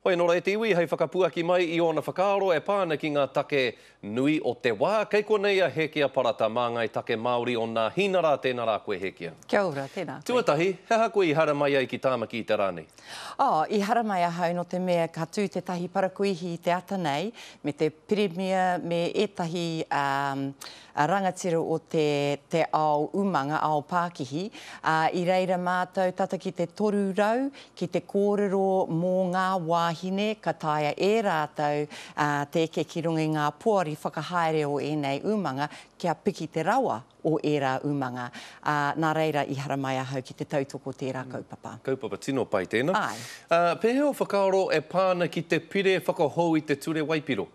Hoi anō rā e te iwi, hei whakapuaki mai i ōna whakaaro e pā ana ki ngā take nui o te wā. Kei konei a Hēkia Parata, māngai take Māori o nā Hīnarā, tēnā rā koe Hēkia. Kia ora, tēnā koe. Tuatahi, he aha koe i haramai ai ki Tāmaki i te rā nei? Oh, i haramai ahau nō te mea ka tū tētahi parakuihi i te ata nei me te Pirimia me ētahi um, rangatira o te, te ao umanga, ao pākihi, ā, i reira mātou tata ki te 300 ki te kōrero mō ngā wāhine ka taea e rātou te eke ki runga i ngā poari whakahaere o ēnei umanga kia piki te rawa o ērā umanga, ā, nā reira i haramai ahau ki te tautoko tērā kaupapa. Kaupapa tino pai tēnā. Āe. Ā, pēhea ō whakaaro e pā ana ki te pire whakahou i te ture waipiro?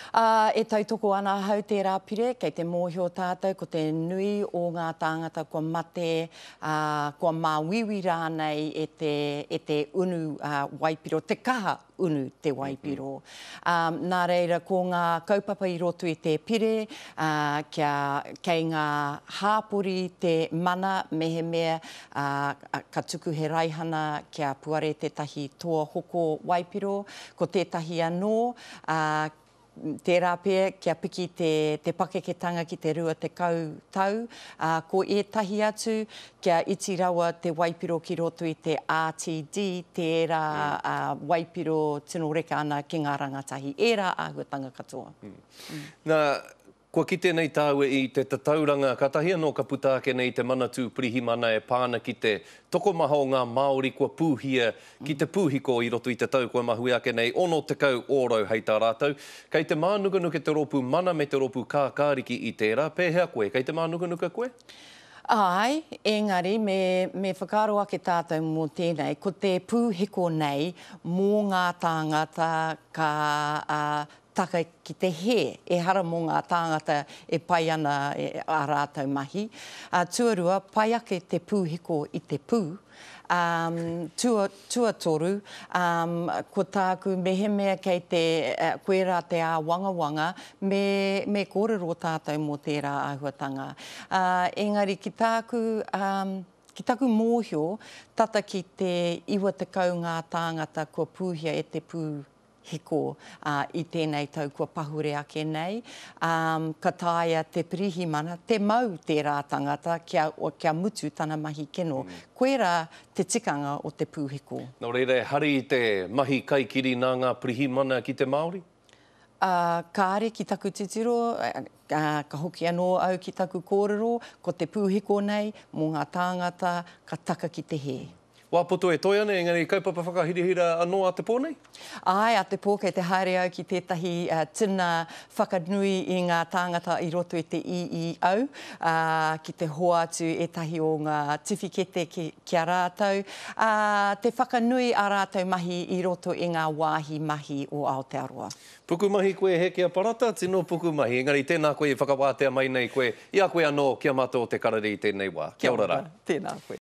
Ā, e tautoko ana ahau tērā pire, kei te mōhio tātou ko te nui o ngā tāngata kua mate, ā, kua māuiui rānei e te, e te unu waipiro, te kaha unu te waipiro. Ā, nā reira ko ngā kaupapa i roto i te pire, ā, kia, kei ngā hāpori te mana mehemea, ā, ka tuku he raihana kia puare tētahi toa hoko waipiro, ko tētahi anō, ā, tērā pea kia piki te, te pakeketanga ki te 20 tau, ā, ko ētahi atu kia iti rawa te waipiro ki roto i te RTD, tērā ā, waipiro tino reka ana ki ngā rangatahi, ērā āhuatanga katoa. Nā, Kua kite nei tāua i te tatauranga kātahi anō ka puta ake nei te Manatū Pirihimana e pā ana ki te tokomaha o ngā Māori kua pūhia ki te pūhiko i roto i te tau kua mahue ake nei, 60 ōrau hei tā rātou. Kei te mānukanuka te rōpū Mana me te rōpū Kākāriki i tērā. Pēhea koe? Kei te mānukanuka koe? Āe, engari me, me whakaaro ake tātou mō tēnei, ko te pūhiko nei mō ngā tāngata ka, ā, taka ki te hē, ehara mō ngā tāngata e pai ana ā rātou mahi. Ā, tuarua, pai ake te pūhiko i te pū. Ā, tua, tuatoru, ā, ko tāku mehemea kei te, koirā te āwangawanga, me, me kōrero tātou mō tērā āhuatanga. Ā, engari ki tāku, ā, ki taku mōhio, tata ki te 90 ngā tāngata kua pūhia e te pū hiko, ā, i tēnei tau kua pahure ake nei, ā, ka taea te pirihimana te mau tērā tangata kia, kia mutu tana mahi kino. Koirā te tikanga o te pūhiko. Nō reira, ehara i te mahi kaikiri nā ngā pirihimana ki te Māori? Ā, kāre ki taku titiro, ā, ka hoki anō au ki taku kōrero, ko te pūhiko nei mō ngā tāngata ka taka ki te hē. Wā poto e toe ana, engari kaupapa whakahirahira anō a te pō nei? Āe, a te pō kei te haere au ki tētahi tina whakanui i ngā tāngata i roto i te EEO, ā, ki te hoatu ētahi o ngā tiwhikete ki, ki a rātou, ā, te whakanui ā rātou mahi i roto i ngā wāhi mahi o Aotearoa. Pukumahi koe Hekia Parata, tino pukumahi, engari tēnā koe i whakawātea mai nei koe i a koe anō ki a mātou o Te Karere i tēnei wā. Kia ora rā. Tēnā koe.